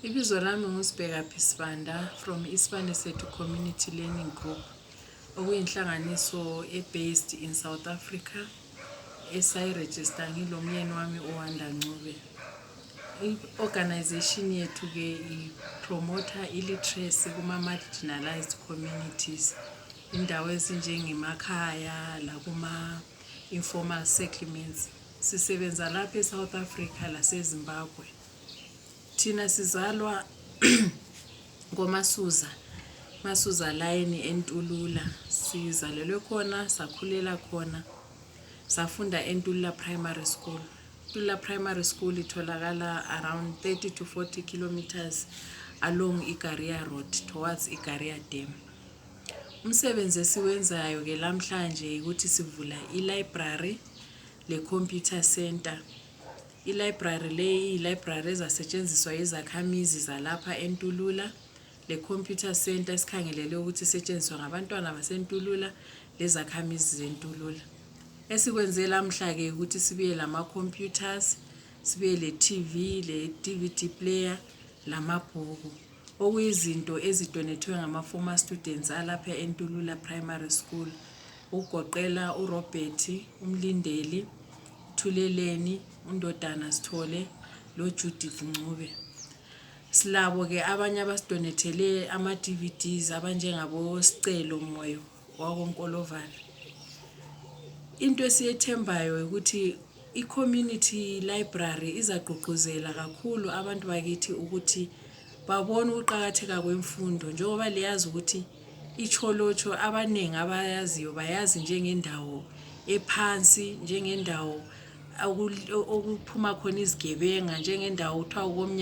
Ibizo lami nguSibheka Sibanda from Sibanesethu Community Learning Group, okuyinhlanganiso based in South Africa, esayiregister ngilomyeni wami oWanda Ncube. I-organization yethu ke promoter illiteracy kuma marginalized communities, indawo ezinjengemakhaya la kuma informal settlements. Sisebenza lapha eSouth Africa laseZimbabwe. Thina sizalwa ngoMasuza line eNtulula, sizalelwe khona, sakhulela khona, safunda eNtulula Primary School. eNtulula Primary School itholakala around 30 to 40 kilometers along iGaria Road towards iGaria Dam. Umsebenzi esiwenzayo ke lamhlanje ukuthi sivula i-library le-computer center. I-library library ezasetshenziswa izakhamizi zalapha eNtulula. Le-computer center sikhangelele ukuthi isetshenziswa ngabantwana baseNtulula lezakhamizi zeNtulula. Esikwenze lamhla ke ukuthi sibiye lama-computers, sibiye le-TV, le-DVD player, lamabhuku, okuyizinto ezidonethwe ngama-former students alapha eNtulula Primary School, ugoqela uRobert, uMlindeli, Thuleleni, uNdodana Sithole, loJudith Ncube. Silabo ke abanye abasidonethele ama-DVDs abanjengabo Sicelo Moyo wakoNkolovana. Into esiyethembayo ukuthi i-community library izagqugquzela kakhulu abantu bakithi ukuthi babone ukuqhakatheka kwemfundo, njengoba liyazi ukuthi iCholocho abaningi abayaziyo bayazi njengendawo ephansi, njengendawo okuphuma khona izigebenga, njengendawo kuthiwa komnyama